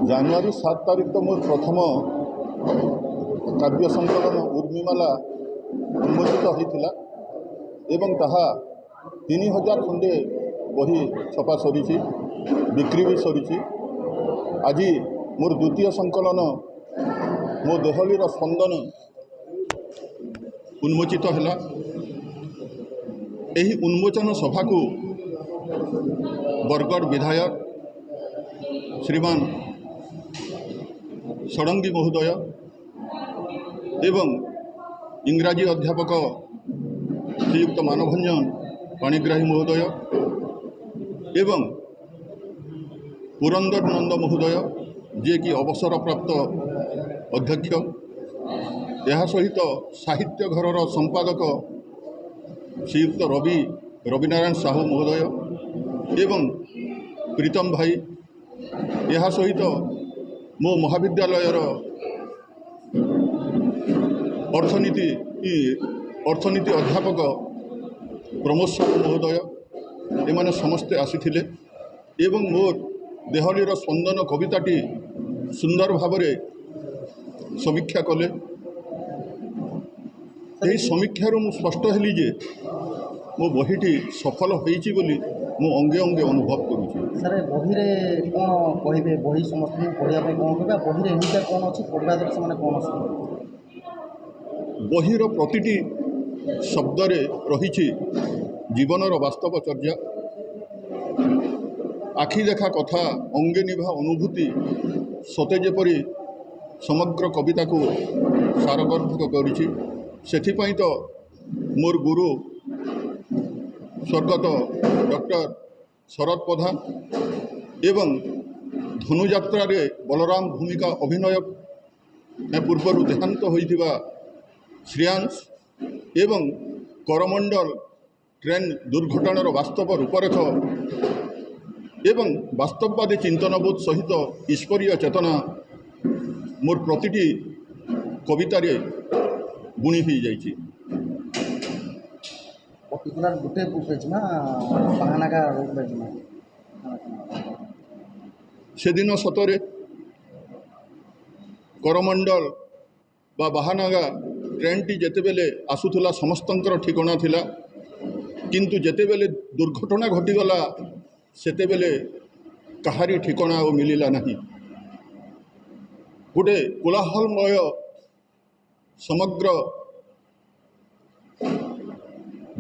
ଜାନୁଆରୀ 7 ତାରିଖ ତ ମୋର ପ୍ରଥମ କାବ୍ୟ ସଂକଳନ ଉର୍ମିମାଲା ଉନ୍ମୋଚିତ ହୋଇଥିଲା ଏବଂ ତାହା 3000 ଖଣ୍ଡେ ବହି ଛପା ସରିଛି, ବିକ୍ରି ବି ସରିଛି। ଆଜି ମୋର ଦ୍ୱିତୀୟ ସଂକଳନ ମୋ ଦେହଲିର ସ୍ପନ୍ଦନ ଉନ୍ମୋଚିତ ହେଲା। ଏହି ଉନ୍ମୋଚନ ସଭାକୁ ବରଗଡ଼ ବିଧାୟକ ଶ୍ରୀମାନ ଷଡ଼ଙ୍ଗୀ ମହୋଦୟ ଏବଂ ଇଂରାଜୀ ଅଧ୍ୟାପକ ଶ୍ରୀଯୁକ୍ତ ମାନଭଞ୍ଜନ ପାଣିଗ୍ରାହୀ ମହୋଦୟ ଏବଂ ପୁରନ୍ଦର ନନ୍ଦ ମହୋଦୟ, ଯିଏକି ଅବସରପ୍ରାପ୍ତ ଅଧ୍ୟକ୍ଷ, ଏହା ସହିତ ସାହିତ୍ୟ ଘରର ସମ୍ପାଦକ ଶ୍ରୀଯୁକ୍ତ ରବିନାରାୟଣ ସାହୁ ମହୋଦୟ ଏବଂ ପ୍ରୀତମ ଭାଇ, ଏହା ସହିତ ମୋ ମହାବିଦ୍ୟାଳୟର ଅର୍ଥନୀତି ଅଧ୍ୟାପକ ପ୍ରମୋଦ ସାହୁ ମହୋଦୟ, ଏମାନେ ସମସ୍ତେ ଆସିଥିଲେ ଏବଂ ମୋର ଦେହଲିର ସ୍ପନ୍ଦନ କବିତାଟି ସୁନ୍ଦର ଭାବରେ ସମୀକ୍ଷା କଲେ। ଏହି ସମୀକ୍ଷାରୁ ମୁଁ ସ୍ପଷ୍ଟ ହେଲି ଯେ ମୋ ବହିଟି ସଫଳ ହୋଇଛି ବୋଲି ମୁଁ ଅଙ୍ଗେ ଅଙ୍ଗେ ଅନୁଭବ କରୁଛି। ସାର୍, ବହିରେ କ'ଣ କହିବେ? ବହି ସମସ୍ତଙ୍କୁ ପଢ଼ିବା ପାଇଁ କ'ଣ କହିବେ? ବହିରେ ଏମିତିଆ କ'ଣ ଅଛି ପଢ଼ିବା ଦ୍ୱାରା ସେମାନେ କ'ଣ ଶିଖିବେ? ବହିର ପ୍ରତିଟି ଶବ୍ଦରେ ରହିଛି ଜୀବନର ବାସ୍ତବ ଚର୍ଚ୍ଚା, ଆଖି ଦେଖା କଥା, ଅଙ୍ଗେ ନିଭା ଅନୁଭୂତି ସତେ ଯେପରି ସମଗ୍ର କବିତାକୁ ସାରଗର୍ଭକ କରିଛି। ସେଥିପାଇଁ ତ ମୋର ଗୁରୁ ସ୍ୱର୍ଗତ ଡକ୍ଟର ଶରତ ପ୍ରଧାନ ଏବଂ ଧନୁଯାତ୍ରାରେ ବଳରାମ ଭୂମିକା ଅଭିନୟ ପୂର୍ବରୁ ଦେହାନ୍ତ ହୋଇଥିବା ଶ୍ରେୟାଂଶ ଏବଂ କରମଣ୍ଡଳ ଟ୍ରେନ୍ ଦୁର୍ଘଟଣାର ବାସ୍ତବ ରୂପରେଖ ଏବଂ ବାସ୍ତବବାଦୀ ଚିନ୍ତନବୋଧ ସହିତ ଈଶ୍ୱରୀୟ ଚେତନା ମୋର ପ୍ରତିଟି କବିତାରେ ବୁଣି ହୋଇଯାଇଛି। ପର୍ଟିକୁଲାର ଗୋଟେ ବୁକ୍ ଅଛି ନା ବାହାନାଗା ଅଛି ନା? ସେଦିନ ସତରେ କରମଣ୍ଡଳ ବା ବାହାନାଗା ଟ୍ରେନ୍ଟି ଯେତେବେଳେ ଆସୁଥିଲା ସମସ୍ତଙ୍କର ଠିକଣା ଥିଲା, କିନ୍ତୁ ଯେତେବେଳେ ଦୁର୍ଘଟଣା ଘଟିଗଲା ସେତେବେଳେ କାହାରି ଠିକଣା ଆଉ ମିଳିଲା ନାହିଁ। ଗୋଟେ କୋଳାହଳମୟ ସମଗ୍ର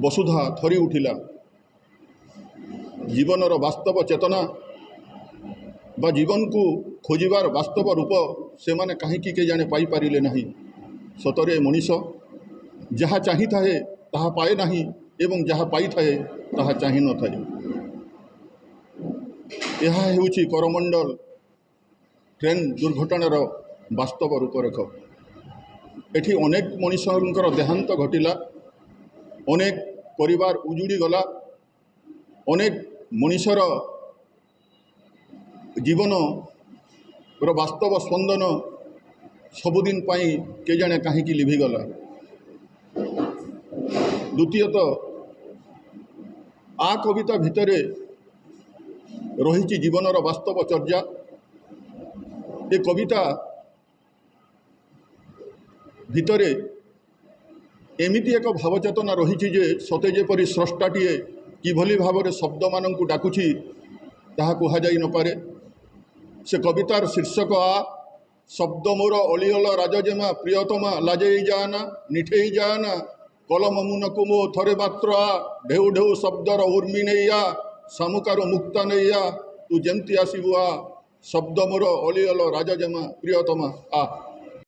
ବସୁଧା ଥରି ଉଠିଲା। ଜୀବନର ବାସ୍ତବ ଚେତନା ବା ଜୀବନକୁ ଖୋଜିବାର ବାସ୍ତବ ରୂପ ସେମାନେ କାହିଁକି କେଜାଣି ପାଇପାରିଲେ ନାହିଁ। ସତରେ ମଣିଷ ଯାହା ଚାହିଁଥାଏ ତାହା ପାଏ ନାହିଁ ଏବଂ ଯାହା ପାଇଥାଏ ତାହା ଚାହିଁ ନଥାଏ। ଏହା ହେଉଛି କରମଣ୍ଡଳ ଟ୍ରେନ୍ ଦୁର୍ଘଟଣାର ବାସ୍ତବ ରୂପରେଖ। ଏଠି ଅନେକ ମଣିଷଙ୍କର ଦେହାନ୍ତ ଘଟିଲା, ଅନେକ ପରିବାର ଉଜୁଡ଼ିଗଲା, ଅନେକ ମଣିଷର ଜୀବନର ବାସ୍ତବ ସ୍ପନ୍ଦନ ସବୁଦିନ ପାଇଁ କେଜାଣେ କାହିଁକି ଲିଭିଗଲା। ଦ୍ୱିତୀୟତଃ, ଆ କବିତା ଭିତରେ ରହିଛି ଜୀବନର ବାସ୍ତବ ଚର୍ଚ୍ଚା। ଏ କବିତା ଭିତରେ ଏମିତି ଏକ ଭାବଚେତନା ରହିଛି ଯେ ସତେ ଯେପରି ସ୍ରଷ୍ଟାଟିଏ କିଭଳି ଭାବରେ ଶବ୍ଦମାନଙ୍କୁ ଡାକୁଛି ତାହା କୁହାଯାଇ ନପାରେ। ସେ କବିତାର ଶୀର୍ଷକ ଆ ଶବ୍ଦ ମୋର ଅଳିଅଳ ରାଜଜେମା ପ୍ରିୟତମା ଲାଜେଇ ଯାଆନା ନିଠେଇ ଯାଆନା କଲମ ମୁନକୁ ମୋ ଥରେ ମାତ୍ର ଆ ଢେଉ ଢେଉ ଶବ୍ଦର ଉର୍ମି ନେଇଆ ଶାମୁକାରୁ ମୁକ୍ତା ନେଇଆ ତୁ ଯେମିତି ଆସିବୁ ଆ ଶବ୍ଦ ମୋର ଅଳିଅଳ ରାଜଜେମା ପ୍ରିୟତମା ଆ।